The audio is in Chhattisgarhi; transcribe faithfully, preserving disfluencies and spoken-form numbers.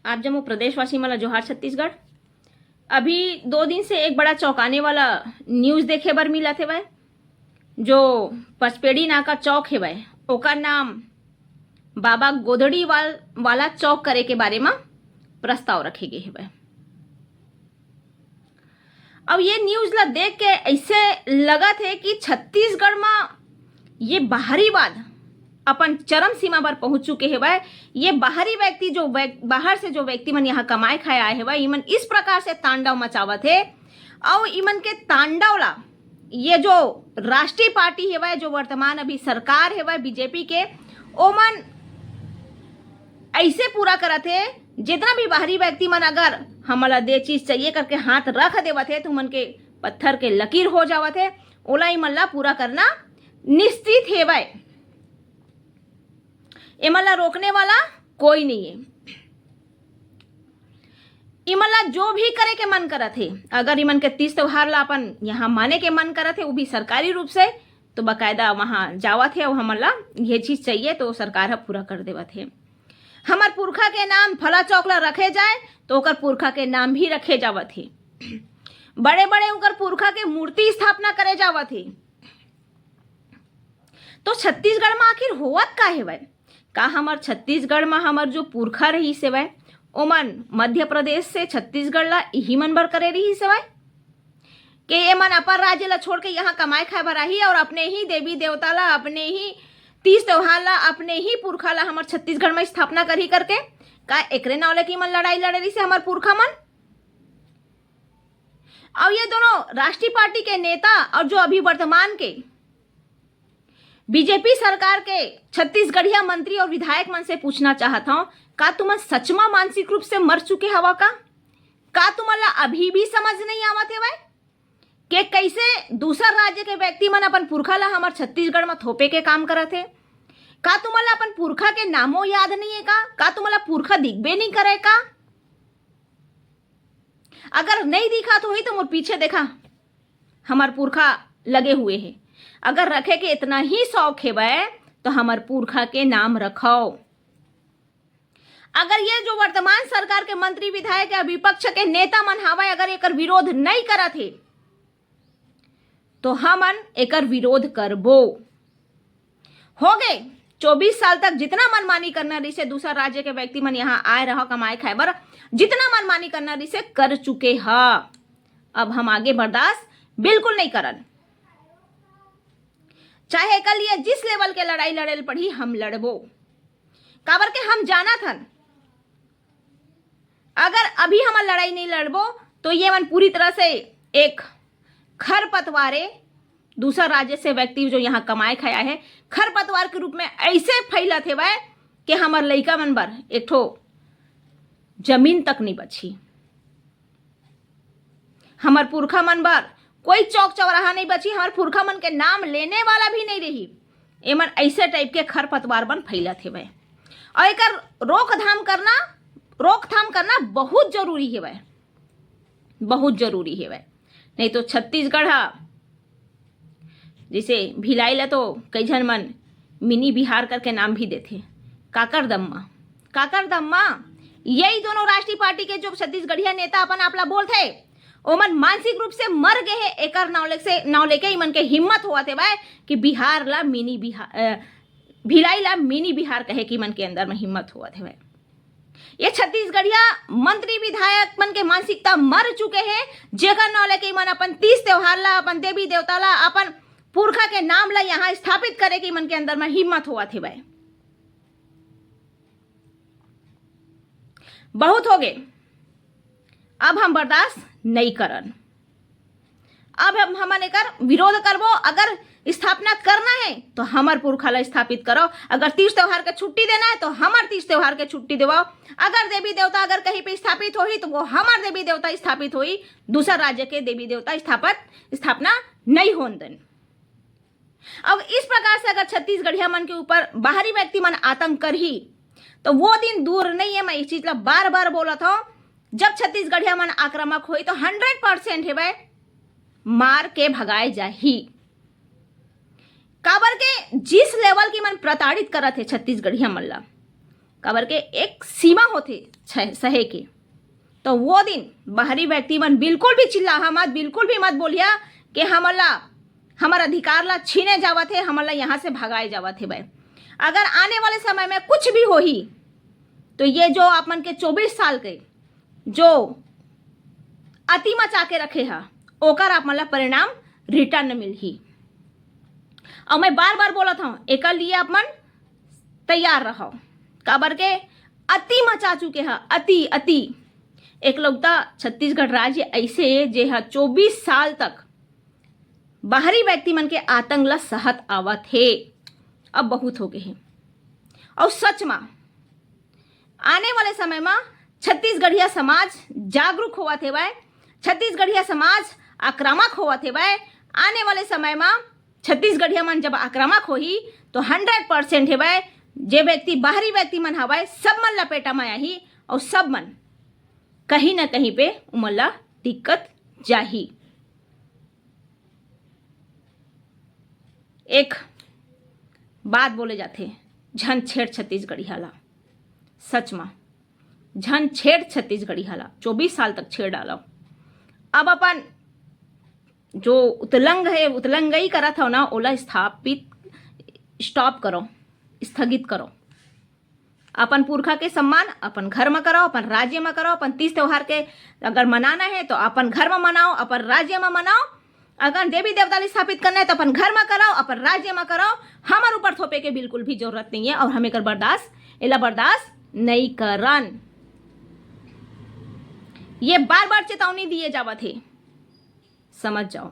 आप जम्मो प्रदेशवासी मन ला जोहार छत्तीसगढ़। अभी दो दिन से एक बड़ा चौंकाने वाला न्यूज देखे बर मिलत हेवय। जो पचपेड़ी नाका चौक हेवय, ओकर नाम बाबा गोदड़ी वाल-, वाला चौक करे के बारे म प्रस्ताव रखे गे हेवय। अब ये न्यूज ला देख के ऐसे लगत हे कि छत्तीसगढ़ म ये बाहरीवाद अपन चरम सीमा पर पहुंच चुके हेवय। ये बाहरी व्यक्ति जो व्यक-, बाहर से जो व्यक्ति मन यहाँ कमाए खाए आए हेवय, इमन इस प्रकार से तांडव मचावत हे। अउ इमन के तांडव ला ये जो राष्ट्रीय पार्टी हेवय, जो वर्तमान अभी सरकार हेवय बीजेपी के, ओमन ऐसे पूरा करत हे, जितना भी बाहरी व्यक्ति मन अगर हमन ला दे चीज चाहिए करके हाथ रख देवत हे, तो उमन के पत्थर के लकीर हो जावत हे। ओला इमन ला पूरा करना निश्चित हेवय। एमन ला रोकने वाला कोई नहीं है। इमन ला जो भी करे के मन करत हे, अगर इमन के तीज त्योहार ला अपन यहाँ माने के मन करत हे, वो भी सरकारी रूप से, तो बाकायदा वहाँ जावत हे अउ हमन ला ये चीज चाहिए, तो सरकार ह पूरा कर देवत हे। हमर पुरखा के नाम फला चौक ला रखे जाए, तो ओकर पुरखा के नाम भी रखे जावत हे। बड़े बड़े उनकर पुरखा के मूर्ति स्थापना करे जावत हे। तो छत्तीसगढ़ म आखिर होवत का हेवय? का हमर छत्तीसगढ़ म हमर जो पुरखा रहिस हेवय, ओमन मध्य प्रदेश से छत्तीसगढ़ ला इही मन बर करे रहिस हेवय? के एमन अपन राज्य ला छोड़ के यहाँ कमाए खाए बर आही और अपने ही देवी देवता ला, अपने ही तीज त्योहार ला, अपने ही पुरखा ला हमर छत्तीसगढ़ म स्थापना करही करके? का एकरे नाव लेके इमन लड़ाई लड़े रहिस हे हमर पुरखा मन? और ये दोनों राष्ट्रीय पार्टी के नेता और जो अभी वर्तमान के बीजेपी सरकार के छत्तीसगढ़िया मंत्री और विधायक मन से पूछना चाहत हूँ, का तुमन सच म मानसिक रूप से मर चुके हवा का? का तुमन ला अभी भी समझ नहीं आवत हेवय के कैसे दूसर राज्य के व्यक्ति मन अपन पुरखा ला हमर छत्तीसगढ़ म थोपे के काम करत हे? का तुमन ला अपन पुरखा के नामो याद नहीं है का? का तुमन ला पुरखा दिखबे नहीं करे का? अगर नहीं दिखात होही तो मोर पीछे देखा, हमर पुरखा लगे हुए हे। अगर रखे के इतना ही शौक हेवय तो हमर पुरखा के नाम रखव। अगर ये जो वर्तमान सरकार के मंत्री विधायक या विपक्ष के नेता मन हावय, अगर एकर विरोध नहीं करत हे तो हमन एकर विरोध करबो। हो गे, चौबीस साल तक जितना मनमानी करना रहिसे, दूसर राज्य के व्यक्ति मन यहाँ आए रहा कमाए खाए बर, जितना मनमानी करना रहिसे कर चुके ह। अब हम आगे बर्दाश्त बिल्कुल नहीं करन। चाहे एकर लिए जिस लेवल के लड़ाई लड़े ल पड़ही, हम लड़बो। काबर के हम जानत हन, अगर अभी हमन लड़ाई नहीं लड़बो तो ये मन पूरी तरह से एक खरपतवारे, दूसर राज्य से व्यक्ति जो यहाँ कमाए खाए आए हे, खरपतवार के रूप में ऐसे फैलत हेवय कि हमर लइका मन बर एक ठो जमीन तक नहीं बची। हमर पुरखा मन बर कोई चौक चौराहा नहीं बची, हमर पुरखा मन के नाम लेने वाला भी नहीं रही। एमन ऐसे टाइप के खरपतवार बन फैलत हेवय और एकर रोकथाम करना, रोकथाम करना बहुत जरूरी हेवय, बहुत जरूरी हेवय। नहीं तो छत्तीसगढ़ ह, जैसे भिलाई ला तो कई झन मन मिनी बिहार करके नाम भी देथे। काकर दम्मा, काकर दम्मा, यही दोनों राष्ट्रीय पार्टी के जो छत्तीसगढ़िया नेता अपन आप ला बोलथे, ओमन मानसिक रूप से मर गए हे। एकर नाव ले से, नाव लेके इमन के हिम्मत होवत हेवय कि बिहार ला मिनी बिहार, अ, भिलाई ला मिनी बिहार कहे के इमन के अंदर में हिम्मत होवत हेवय। ये छत्तीसगढ़िया मंत्री विधायक मन के मानसिकता मर चुके हे, जेकर नाव लेके इमन अपन तीज त्योहार ला, अपन देवी देवता ला, अपन पुरखा के नाम ला यहाँ स्थापित करे के इमन के अंदर में हिम्मत होवत हेवय। बहुत हो गे, अब हम बर्दाश्त नहीं करन। अब हम, हमन एकर विरोध करबो। अगर स्थापना करना है तो हमर पुरखा ला स्थापित करो, अगर तीज त्योहार के छुट्टी देना है तो हमर तीज त्योहार के छुट्टी देवाओ, अगर देवी देवता अगर कहीं पे स्थापित होही तो वो हमर देवी देवता स्थापित होही, दूसर राज्य के देवी देवता स्थापत स्थापना नहीं होन देन। अब इस प्रकार से अगर छत्तीसगढ़िया मन के ऊपर बाहरी व्यक्ति मन आतंक करही तो वो दिन दूर नहीं है। मैं इस चीज ला बार बार बोलत हूँ, जब छत्तीसगढ़िया मन आक्रामक होही तो हंड्रेड परसेंट हेवय मार के भगाए जाही। काबर के जिस लेवल की मन प्रताड़ित करत हे छत्तीसगढ़िया मन ला, काबर के एक सीमा होथे सहे के। तो वो दिन बाहरी व्यक्ति मन बिल्कुल भी चिल्लाहा मत, बिल्कुल भी मत बोलिया कि हमला, हमर अधिकार ला छीने जावत हे, हमला यहाँ से भगाए जावत हे। भाई, अगर आने वाले समय में कुछ भी होही, तो ये जो आप मन के चौबीस साल के जो अति मचा के रखे हा, ओकर आप मन ला परिणाम रिटर्न मिलही। और मैं बार बार बोलत हूँ, एकर लिए आप मन तैयार रहो, काबर के अति मचा चुके हा, अति, अति। एकलौता छत्तीसगढ़ राज्य ऐसे हे, जे हा चौबीस साल तक बाहरी व्यक्ति मन के आतंक ला सहत आवत हे। अब बहुत हो गए हे। और सच मा आने वाले समय मा छत्तीसगढ़िया समाज जागरूक होवत हेवय, छत्तीसगढ़िया समाज आक्रामक होवत हेवय। आने वाले समय मा छत्तीसगढ़िया मन जब आक्रामक होही, तो हंड्रेड परसेंट हेवय, जे व्यक्ति, बाहरी व्यक्ति मन हवय, सब मन लपेटा म आही और सब मन कहीं ना कहीं पे उमन ला दिक्कत जाही। एक बात बोले जाथे, झन छेड़ छत्तीसगढ़िया ला। सच मा, झन छेड़ छत्तीसगढ़िया ला। चौबीस साल तक छेड़ डालो। अब अपन जो उतलंग है, उतलंगई करत हो ना, ओला स्थापित, स्टॉप करो, स्थगित करो। अपन पुरखा के सम्मान अपन घर म करो, अपन राज्य म करो। अपन तीज त्योहार के अगर मनाना है तो अपन घर म मनाओ, अपन राज्य म मनाओ। अगर देवी देवता ल स्थापित करना है तो अपन घर म करो, अपन राज्य म करो। हमर ऊपर थोपे के बिल्कुल भी जरूरत नहीं है और हम एकर बर्दाश्त, एला बर्दाश्त नहीं करन। ये बार बार चेतावनी दिए जावत हे, समझ जाओ।